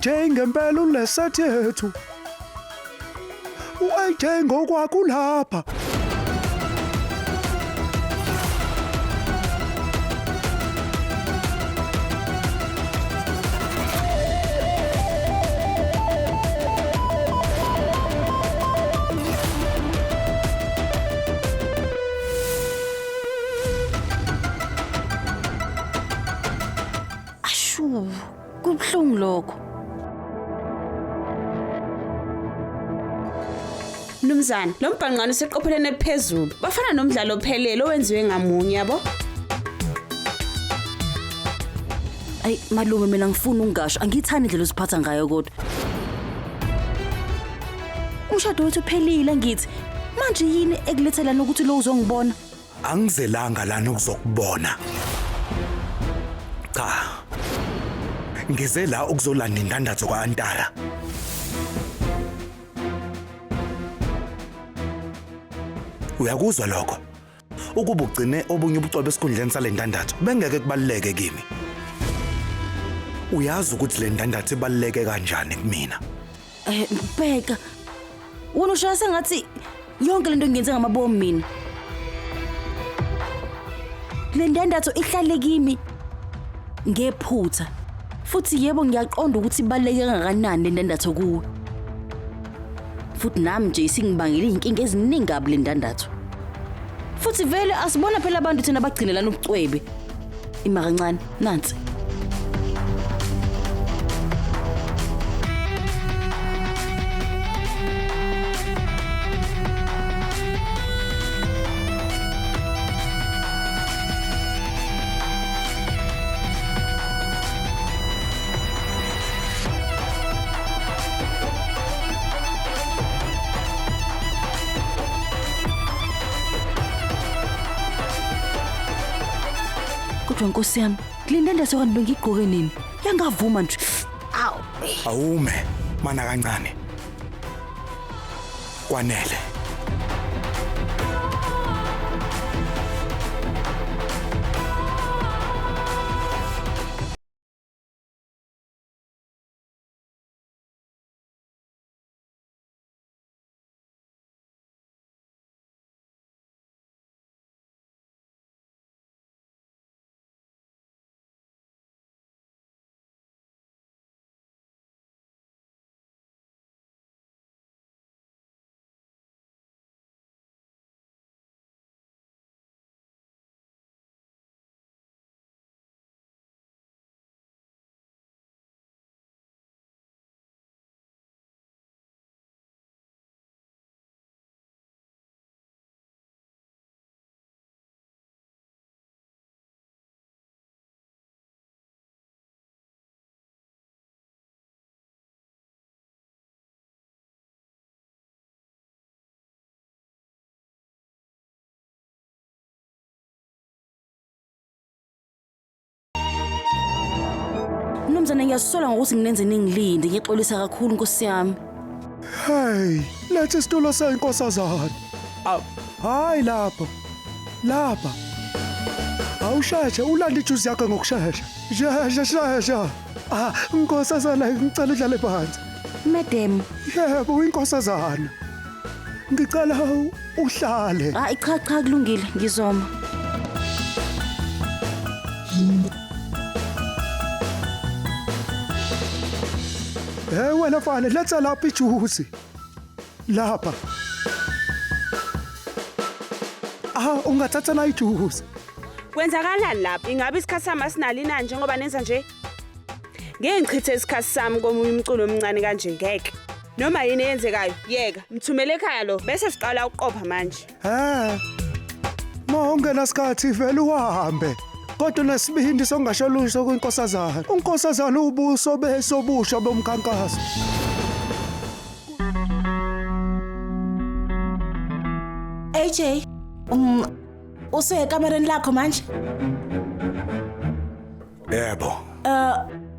U-AJ ngempela ulesethi yethu. U-AJ ngokwakhe ulapha. Ashu, kubuhlungu lokho. Mnumzane, lo mbhanqane useqophelweni eliphezulu. Bafana nomdlalo ophelele owenziwe ngamunye yabo. Ayi malume mina ngifuna ungasho, angiyithandi indlela oziphatha ngayo kodwa. Umshado wethu uphelile ngithi. Manje yini ekulethelana ukuthi lo uzongibona? Angizelanga lana ukuzokubona. Cha. Ngize la ukuzolanda indandatho kaAntara. Uyakuzwa lokho? Ukuba ugcine obunye ubucwebe esikhundleni sale ndandatho bengeke kubaluleke kimi. Uyazi ukuthi le ndandatho ibaluleke kanjani kumina. Eh bheka. Wena ushaya sengathi yonke lento ngiyenze ngamabomu mina. Le ndandatho ihlale kimi ngephutha. Futhi yebo ngiyaqonda ukuthi ibaluleke kangakanani le ndandatho kuwe. Futhi nami nje isingibangela izinkinga eziningi kabi le ndandatho. Futhi vele asibona phela abantu thina abagcinelana ubucwebe. Ima kancane, nansi. Kodwa nkosi yami, le ndandatho kanti bengigqoke nini? Yangavuma nje. Awu. Awume mana kancane. Kwanele. Mnumzane ngiyasola ngokuthi nginenze ningilinde, ngixolisa kakhulu nkosi yami. Hey, letha isitulo senkosazana. Aw, hayi lapho. Lapha. Awusheshe ulande ijuice yakho ngokushesha. Shesha shesha. Ah, nkosazana ngicela udlale phansi. Madam, Yebo, inkosazana. Ngicela uhlale. hayi cha cha kulungile ngizoma. Hey wena mfana, letha lapha ijuice. Lapha. Ah, ungathatha na ijuice. Kwenzakalani lapha? Ingabe isikhathi sami asinalo na njengoba nenza nje? Ngeke ngichithe isikhathi sami komunye umculo omncane kanje ngeke. Noma yini eyenzekayo, yeka, mthumele ekhaya lo bese siqala ukuqopha manje. Eh. Ma ungenasikhathi vele uhambe. Kodwa nesibindi songasho lutho kwinkosazana. Unkosazana ubuso besobusha bomkhankaso. AJ, usuye ekamereni lakho manje? Yebo.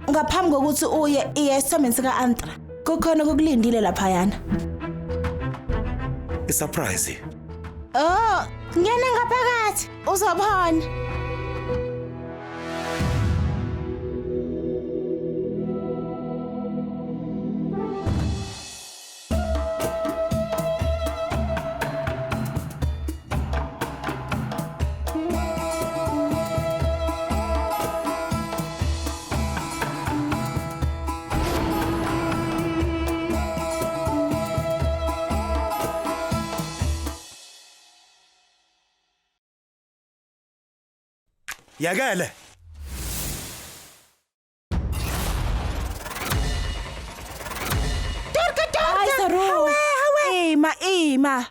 Ngaphambi kokuthi uye iye esithombeni sika Antra. Kukhona okukulindile laphayana. I-surprise. Oh, ngena ngaphakathi, uzobona. Yekele. Hayi Saru. Ima ima.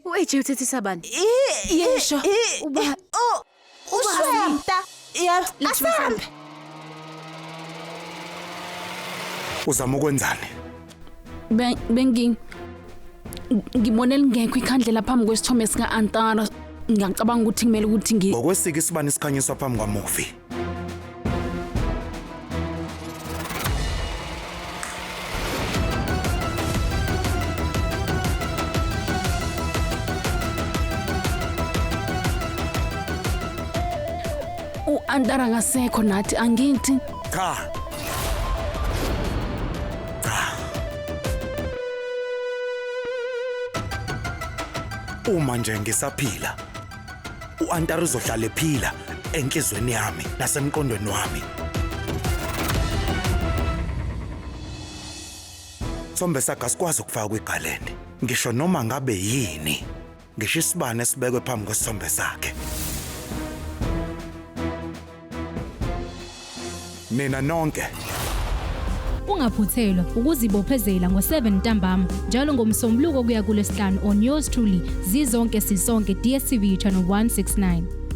U-AJ uthethisa bani? Yisho. Uba Ushwemta. Yebo, asambe. Uzama ukwenzani? Bengi ngibone lingekho ikhandlela phambi kwesithombe sika-Antara. Ngiyacabanga ukuthi kumele ukuthi ngi Ngokwesiko isibani sikhanyiswa phambi kwamufi. U-Antara akasekho nathi angithi. Cha. Cha. Uma nje ngisaphila, uAntara uzohlala ephila enhlizweni yami nasemqondweni wami. Sombe sakhe asikwazi ukufaka kwigalende. Ngisho noma ngabe yini, ngisho isibane esibekwe phambi kwesithombe sakhe. Nina nonke Ungaphuthelwa ukuzibophezela ngo-7 ntambama njalo ngoMsombuluko kuya kuLwesihlanu on yours truly Zizonke Sisonke, DStv channel 169.